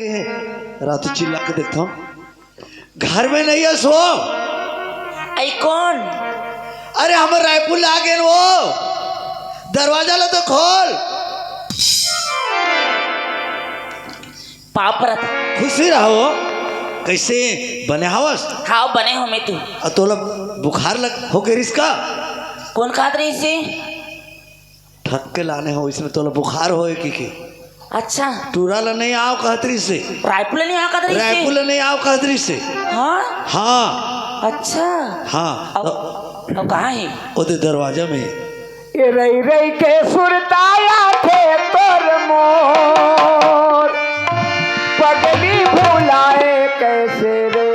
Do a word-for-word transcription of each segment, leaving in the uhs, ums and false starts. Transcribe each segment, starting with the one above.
रातू चिल्ला के देखता हूँ, घर में नहीं है सो। आई कौन? अरे, हम रायपुर ला गए वो, दरवाजा ला तो खोल। पाँव परत। खुशी रहो। कैसे बने हवस? हाँ, बने हो मैं तू। आ, तोला बुखार लग हो गए रिस का? कौन खात रही से? ठग के लाने हो, इसमें तोला बुखार होए की, की? अच्छा। टूरा ला नहीं आओ कहत रही से। रायपुर ला नहीं आओ कहत रही से? रायपुर ला नहीं आओ कहत रही से। हाँ? हाँ। अच्छा। हाँ। अब, अब कहाँ है? ओदे दरवाजा में। ए रई रई के सुरताया थे तोर मोर, पगली भुलाए कैसे रे।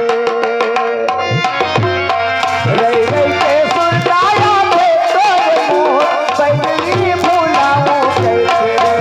रई रई के सुरताया थे तोर मोर, पगली भुलाऊं कैसे रे।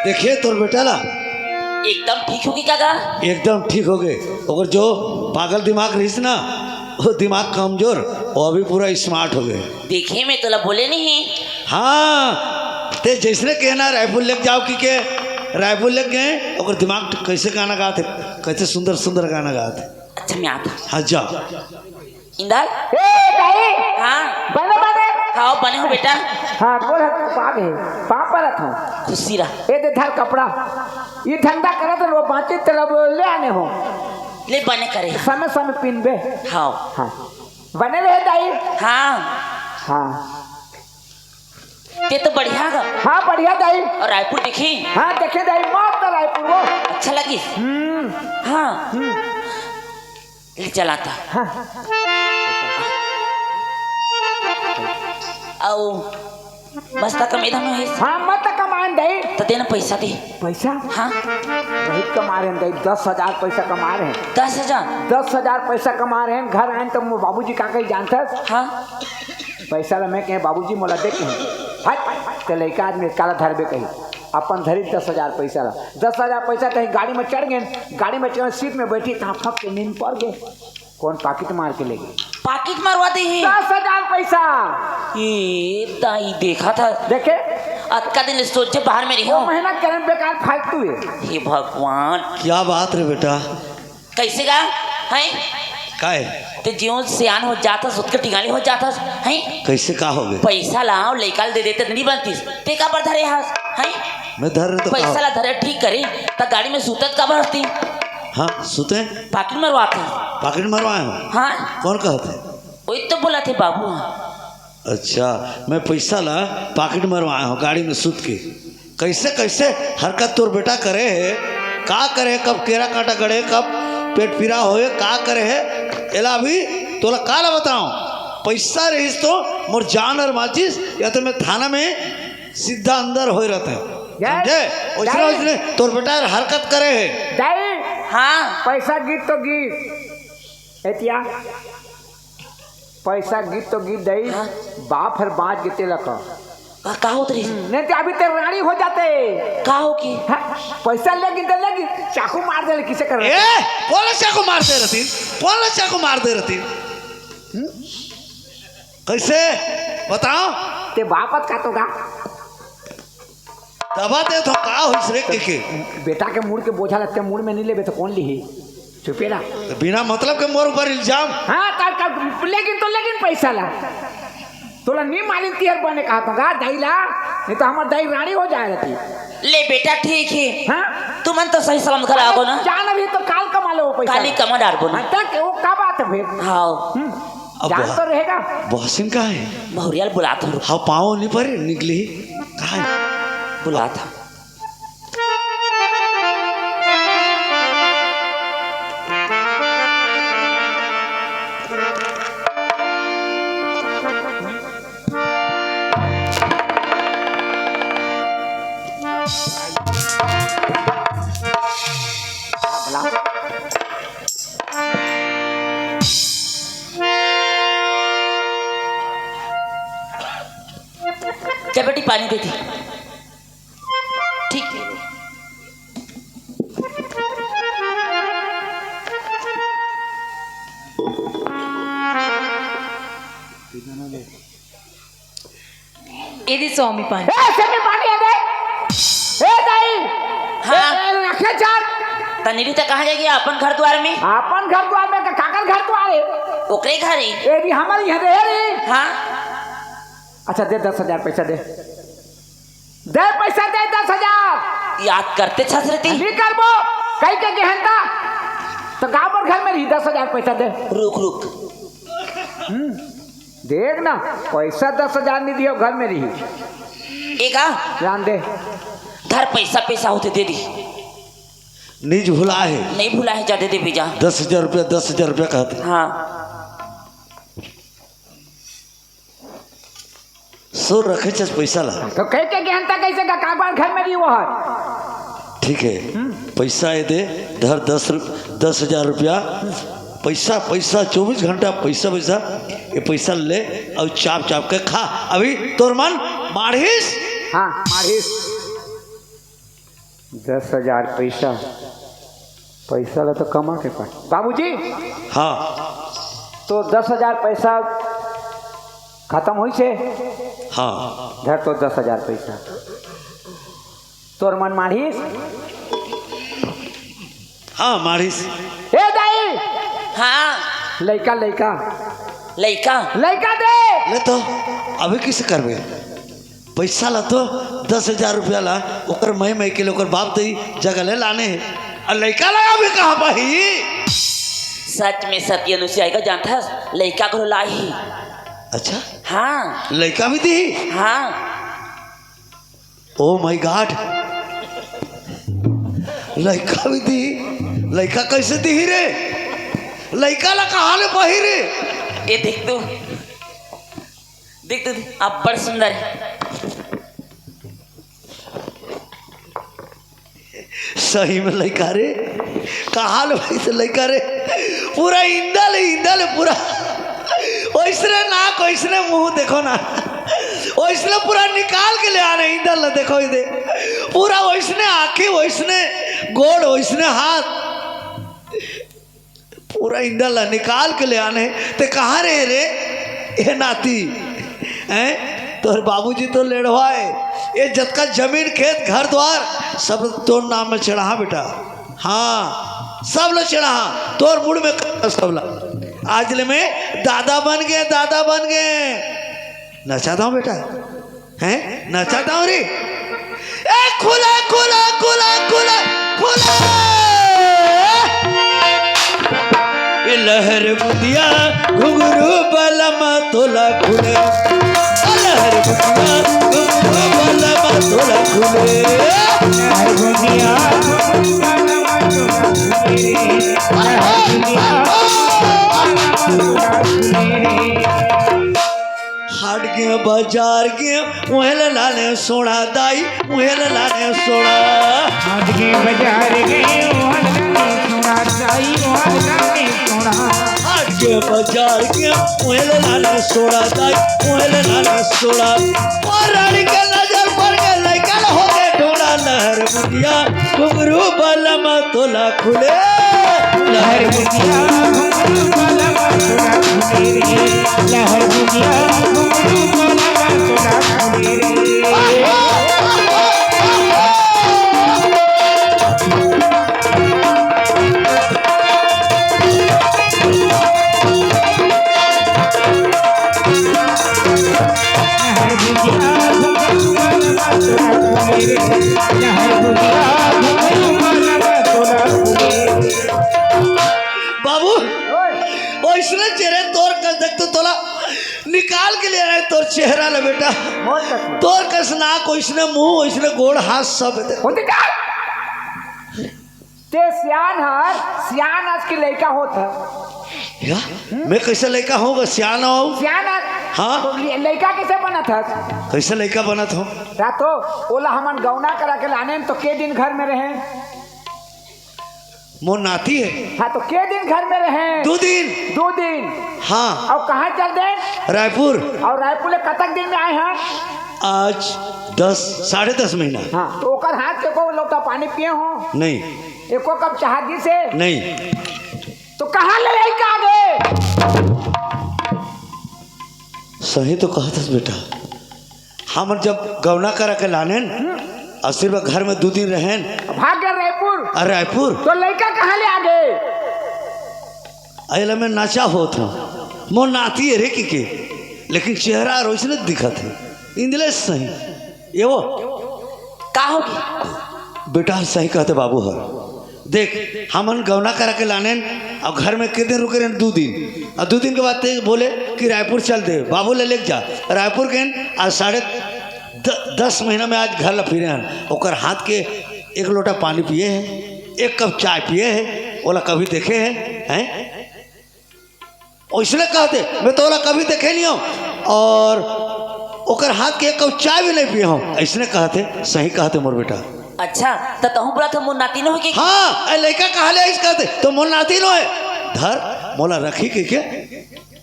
देखिए तोर बेटा ला। एकदम ठीक होगी काका। एकदम ठीक हो गए। अगर जो पागल दिमाग रहिस ना, वो दिमाग कमजोर, वो अभी पूरा स्मार्ट हो गए। देखे मैं तोला बोले नहीं। हाँ, ते जैसने कहना रायपुर लेके जाओ कि के, रायपुर लेके गए, ओकर दिमाग कैसे गाना गात हे, कैसे सुंदर सुंदर गाना गात हे। अच्छा, मैं आता। हाँ, जा। इंदल। ए, दाई। हाँ। बने, बने। हाँ, बने हो बेटा। हाँ, गोड़ हाथ पाग है, पाँव परत हूँ। खुशी रह। ए दे धर कपड़ा, ये धंधा करत रहो, बाँचे तेला ले आने हो। ले बने करे। समय समय पिनबे। हाँ। हाँ। बने रहे दाई। हाँ। हाँ। ते तो बढ़िया गा। हाँ, बढ़िया दाई। और रायपुर देखी? हाँ, देखे दाई, मस्त रायपुर वो। अच्छा लगी? हम्म। हाँ। हम्म। ले चलाता। हाँ। अउ मस्त कमेदा में है। हाँ, मस्त कमाएन दाई। तो देना पैसा दे। पैसा? हाँ। बहुत कमा रहे हैं दाई, दस हजार पैसा कमा रहे हैं। दस हजार? दस हजार पैसा कमा रहे हैं, घर आएन तो मोर बाबूजी का कही जानथस? हाँ। पैसा ला मैं कहे, "बाबूजी, मोला दे," कहे। हट, ते लइका आदमी काला धरबे कही। अपन धरी दस हजार पैसा ला। दस हजार पैसा कहीं गाड़ी में चढ़ गए, गाड़ी में चढ़, सीट में बैठी, तहाँ फक के नींद पड़ गए। कौन पाकिट मार के ले गए? पाकिट मरवा दे ही। दस हजार पैसा। ए, दाई देखा था। देखे? अतका दिन ले सोचे बाहर में रही वो हूँ। मेहनत करे बेकार फालतू है। हे भगवान। क्या बात रे बेटा। कैसे गा? हैं? काय? ते जीवन सियान हो जाथस, ओतके टिंगाली हो जाथस, हैं? कैसे का हो गए? पैसा ला अउ लइका ल दे देते त नहीं बनतीस। ते का बर धरे हस, हैं? मैं धर रहे तो का पैसा हो? ला धरे ठीक करे, त गाड़ी में सुतत का बर हस ती? हाँ, सुते। पाकिट मरवात हे। पाकिट मरवाए हो? हाँ। कौन कहत हे? वही तो बोलत हे बाबू। अच्छा, मैं पैसा ला पाकिट मरवाए हो गाड़ी में सुत के। कैसे, कैसे हरकत तोर बेटा करे हे, का करे हे, कब केरा कांटा गड़े, कब पेट पीरा होए, का करे हे, एला अभी तोला काला बताओ। पैसा रहिस तो मोर जान अउ बाँचिस, या तो मैं थाना में सीधा अंदर होए रहते। जय, समझे? वैसने, जय। वैसने तोर बेटा हरकत करे हे। दाई, हाँ। पैसा गिस तो गिस। एतिया। पैसा गिस तो गिस दाई, हाँ। बाप हर बाँच गे तेला का। का, का होत रही? हम्म, नहीं तो अभी तेरे रानी हो जाते। का हो की? हाँ, पैसा लेगी तो लेगी, चाकू मार दे, किसे कर रहे? ए, कौन चाकू मार दे रहती? कौन चाकू मार दे रहती? हम्म? कैसे? बताओ। ते बापत का तो गा? दबा दे तो का होइस रे के के? बेटा के मुड़ के बोझा लगते मुड़ में नहीं लेबे तो कौन लिही? चुपेरा। तो बिना मतलब के मोर ऊपर इल्जाम। हाँ, तब, तब लेकिन तो लेकिन पैसा ला। तोला नी मालिन तिहर बने कहा तो गा, दाई ला, नहीं तो हमार दाई रानी हो जाए रहती। ले बेटा, ठीक है। हाँ? तुमन तो सही सलामत घर आगो ना। जान अभी तो काल कमा लो वो पैसा। काली कमा डारबो ना। हाँ, तक वो का बात है फिर? हाँ। हम्म। अब जान बह-, तो रहेगा। बहसिन का है? बहुरियाल बुलात हो। हाँ, पाँव नहीं परे, निकली। कहाँ है? बुलात हो। चल बेटी, पानी दे दी। ठीक है। ये दी स्वामी पानी। ए, स्वामी पानी है दे। ए, दाई। हाँ। ए, ए, रखे जात। तनी भी तो कहाँ जाएगी अपन घर द्वार में? अपन घर द्वार में का, काकर घर द्वार है? ओकरे घर ही। ए, भी हमारी यहाँ रहे रे। हाँ। अच्छा, दे दस हजार पैसा दे। दे पैसा दे दस हजार। याद करते छस रहती। नहीं करबो। कहीं के गेहन था। तो गाँव पर घर में रही, दस हजार पैसा दे। रुक, रुक। हम्म, देख ना, पैसा दस हजार नहीं दियो, घर में रही। एका? जान दे। धर पैसा, पैसा होते दे दी। निज भुला है। नहीं भुला है, जा दे दे बीजा। दस हजार रुपया, दस हजार रुपया कहते। हाँ। सो रखे छस पैसा ला। तो कह के गेहन था कैसे का कागवान घर में रही वो है? ठीक है, हम्म। पैसा ये दे, धर दस रु-, दस हजार रुपया। पैसा, पैसा, चौबीस घंटा पैसा, पैसा। ये पैसा ले और चाप चाप के खा। अभी तोर मन माढ़िस। हाँ, माढ़िस। दस हजार पैसा, पैसा ला तो कमा के पाए। बाबूजी, हाँ। तो दस हजार पैसा खत्म होइसे? हाँ। धर तो दस हजार पैसा। तोर मन माढ़िस? हाँ, माढ़िस। ए दाई! हाँ। लइका, लइका। लइका? लइका दे। ले तो, अभी किसे करबे? पैसा ला तो दस हजार रुपया ला, ओकर मई मई के लिए ओकर बाप दई जगह ले लाने हे। अउ लइका ला अभी कहाँ पाही? सच में सती अनुसुईया का जानथस, लइका को लाही। अच्छा? हाँ। लइका भी दी? हाँ। Oh my God! लइका भी दी? लइका कैसे दी रे? लइका ला कहाँ ले पाही रे? ये देख तू। देख तो, अब्बड़ सुंदर हे। सही में लइका रे, कहाँ ले भाई से लइका रे, पूरा इंदा ले, इंदा ले पूरा, ओइसने नाक, ओइसने मुँह, देखो ना, ओइसने पूरा निकाल के ले आने, इंदा ले देखो इधर, पूरा ओइसने आँखी, ओइसने गोड़, ओइसने हाथ। पूरा इंदा ला निकाल के ले आने, ते कहाँ रहे रे, ए नाती? हैं? तोर बाबूजी तो लेड़वा हे, ये जतका जमीन, खेत, घर द्वार, सब तोर नाम में चढ़ा बेटा। हाँ, सब ला चढ़ा, तोर मुड़ में कर सब ला। आज ले मैं दादा बन गे, दादा बन गे। नचा दव बेटा। हैं? नचा दव रे। ए, खुला, खुला, खुला, खुला, खुला। ए, लहर बुंदिया घुंघरू बलमा तोला खुले। ए, लहर बुंदिया घुंघरू बलमा तोला खुले। लहर बुंदिया घुंघरू बलमा तोला खुले। लहर बुंदिया घुंघरू बलमा तोला खुले। हाट गे बाजार गे, उहें ले लाने सोना दाई, उहें ले लाने सोना। हाट गे बाजार गे, उहें ले लाने सोना दाई, उहें ले लाने सोना। हाट गे बाजार गे, उहें ले लाने सोना दाई, उहें ले लाने सोना। ओ रानी के नजर पर गे, लइका ल होगे ढूंढा, लहर बुंदिया घुंघरू बलमा तोला खुले। लहर गुजिया घुंघरू वाला बांसुरा घूमे रे, लहर गुजिया घुंघरू वाला बांसुरा घूमे रे। लहर गुजिया घुंघरू वाला बांसुरा घूमे रे, लहर गुजिया घुंघरू वाला बांसुरा घूमे रे। बाबू, ओए। ओइसने चेहरा तोर कस, देख तो तोला निकाल के ले रहे तोर चेहरा ले बेटा। मौत का चेहरा। तोर कस नाक, ओइसने मुंह, ओइसने गोड़, हाथ सब है। होते का? ते सियान हर, सियान आज के लइका होत हर। या? मैं कैसे लइका होगा, सियान हो? सियान हर। हाँ? तो लि-, लइका कैसे बनत हर? कैसे लइका बनत हो? रातो, ओला हमन गौना करा के लाने तो के दिन घर में रहे? मोर नाती है। हाँ, तो के दिन घर में रहे? दो दिन। दो दिन। हाँ। अउ कहाँ चल दे? रायपुर। अउ रायपुर ले कतक दिन में आए हैं? आज दस, साढ़े दस महीना। हाँ, तो ओकर हाथ के एको लोटा पानी पिए हो? नहीं। एको कप चाह दिस हे? नहीं। तो कहाँ ले आई का आगे? सही तो कहत हस बेटा, हमन जब गौना करा के लानेन, अउ सिर्फ घर में दू दिन रहेन। भाग गए रायपुर। अरे रायपुर। तो लइका कहाँ ले आगे? अइला मैं नचा होत हूँ, मोर नाती है रे की के, लेकिन चेहरा अउ ओइसने दिखत है, इंदलेस सही। ये वो। का होगी? बेटा सही कहते बाबू हर। देख, हमन गौना करा के लानेन, अउ घर में कितने रुके रहेन? दू दिन। अउ दू दिन के बाद ते बोले कि रायपुर चल दे, बाबू ले लेके जा। रायपुर गेन, आज साढ़े द-, दस महीना में आज घर ला फिरे हन। ओकर हाथ के एक लोटा पानी पिए है, एक कप चाय पिए है, ओला कभी देखे है, हैं? ओइसने कहते, मैं तोला कभी देखे नहीं हूँ, अउ ओकर हाथ के एक कप चाय भी नहीं पिए हूँ। अइसने कहते, सही कहते मोर बेटा। अच्छा, त तहूँ बोला था मोर नाती नो है कि? हाँ, ए लइका कहाँ ले आइस कहते, तो मोर नाती नो है। धर, मोला रखी के के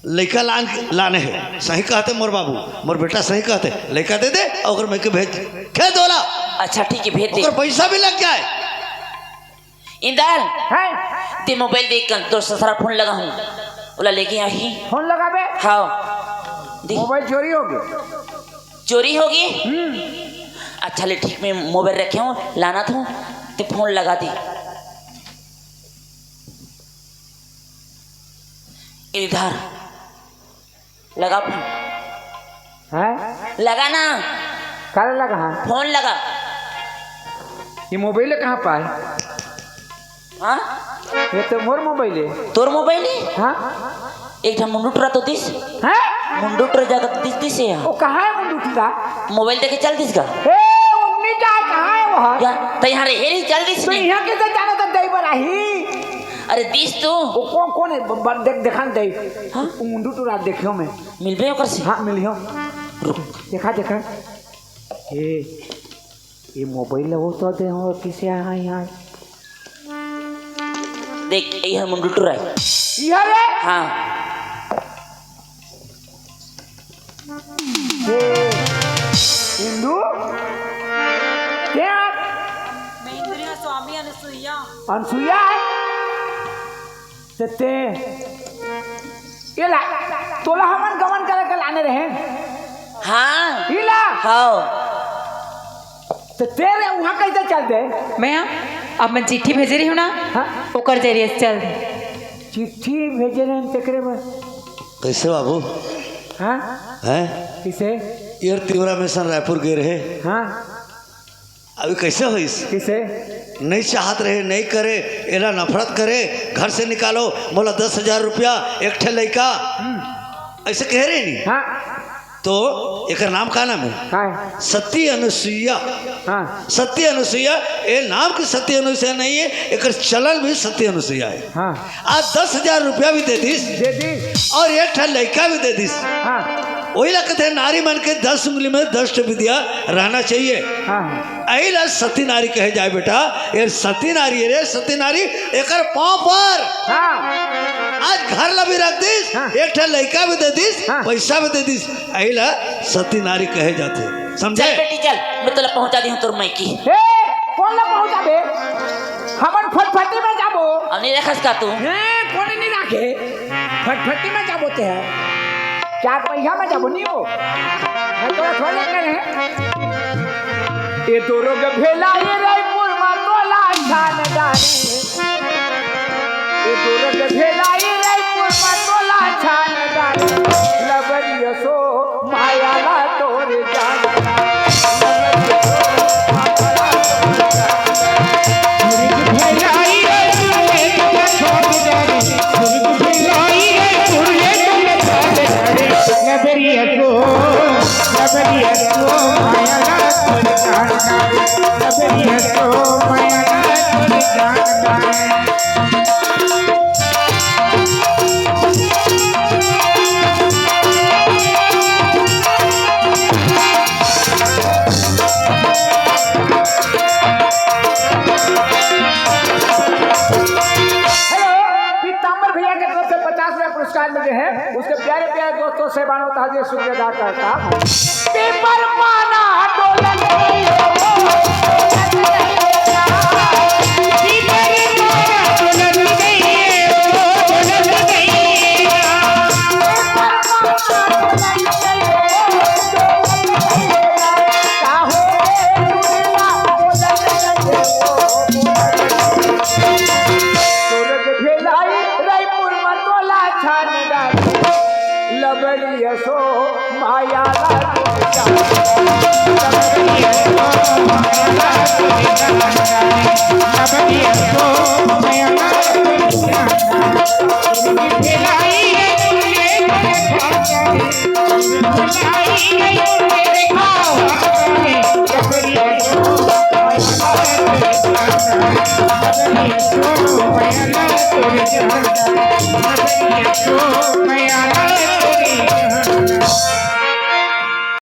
लइका लान, लाने है। सही कहते मोर बाबू, मोर बेटा सही कहते, लइका दे दे, अउ ओकर मैं के भेज, खेत वाला। अच्छा, ठीक है, भेज दे। ओकर पैसा भी लग जाए। इंदल, हैं? ते मोबाइल देख कर दोस्त सारा फोन लगा हूँ, ओला लेके आही। फोन लगाबे? हाँ। दे। मोबाइल चोरी होगे। चोरी होगे? हम्म। अच्छा ले, ठीक, मैं मोबाइल रखे हूँ, लाना था, ते फोन लगा दे। इधर। लगा फोन। हैं? लगा ना। काला लगा, हाँ? फोन लगा। ये मोबाइल कहाँ पाए? हाँ? ये तो मोर मोबाइल है। तोर मोबाइल है? हाँ। एक ठा मुंडू टुरा तो दिस। हैं? मुंडू टुरा जाकर दिस, दिस है। वो कहाँ है मुंडू टुरा? मोबाइल देखे चल दिस का? ए, उन्नी जा, कहाँ है वो? या, तो यहाँ रे, हेरी चल दिस तो नहीं। यहाँ कैसे जाना था, दई बर आही? अरे दिस तो। वो कौन, कौन है? ब-, ब-, देख, दिखा दे। हाँ? वो मुंडू टुरा देखियो मैं। मिलबे ओकर से? हाँ, मिलियो। रुक। देखा, देखा। ए, ये मोबाइल ला वो तो दे हो, किसे आया यहाँ? देख, ये है मुंडू टुरा है। ये रे? हाँ। ए, मुंडू? क्या? मैं इंद्रिया स्वामी अनुसुईया। अनुसुईया है? ते, ते, ये ला, तोला हमन गमन करे के लाने रहे। हाँ। ये ला। हाँ। ते तेरे वहाँ कैसे चल दे? मैं, अब मैं चिट्ठी भेजे रही हूँ ना, हाँ? ओकर जरिए से चल दे। चिट्ठी भेजे रहे तेकरे बर। कैसे बाबू? हाँ? हैं? किसे? एयर तिवरा मिशन रायपुर गए रहे। हाँ। अभी कैसे होइस? किसे? नहीं चाहत रहे, नहीं करे, एला नफरत करे, घर से निकालो, मोला दस हजार रुपया, एक ठे लइका, हम्म। ऐसे कहे रहे नहीं? हाँ। तो एकर नाम का नाम है? का है? सती अनुसुईया। हाँ। सती अनुसुईया, ये नाम की सती अनुसुईया नहीं है, एकर चलन भी सती अनुसुईया है। हाँ। आज दस हजार रुपया भी दे दिस। दे दिस। अउ एक ठा लइका भी दे दिस। हाँ। वही ला कहते हैं, नारी मन के दस उंगली में दस ठो विद्या रहना चाहिए। हाँ। अही ला सती नारी कहे जाए बेटा। ये सती नारी रे, सती नारी, एकर पाँव पर। हाँ। आज घर ला भी रख दिस, हाँ। एक ठा लइका भी दे दिस, हाँ। पैसा भी दे दिस। अही ला सती नारी कहे जाथे। समझे? चल बेटी चल, मैं तोला पहुंचा दी हूँ तोर मायके। ए, कौन ला पहुंचा बे? हमन फटफटी में जाबो। अउ नहीं रखस का तू? हैं, कोने नहीं राखे? फटफटी में जाबो ते है। चार पहिया में जाबो नहीं हो। मैं तो थोड़े करे। ए दुर्ग भेलाई रायपुर मा तोला छान डारी। ए दुर्ग भेलाई रायपुर मा तोला छान डारी। लबरिया सो माया ला तोर जान। हेलो, पीताम्बर भैया के तरफ से पचास रुपया पुरस्कार मिले हैं। उसके प्यारे प्यारे दोस्तों से बानो तहे दिल से शुक्रिया अदा करता हूँ। पीपर पाना डोलन गई हो, डोलन गई हो।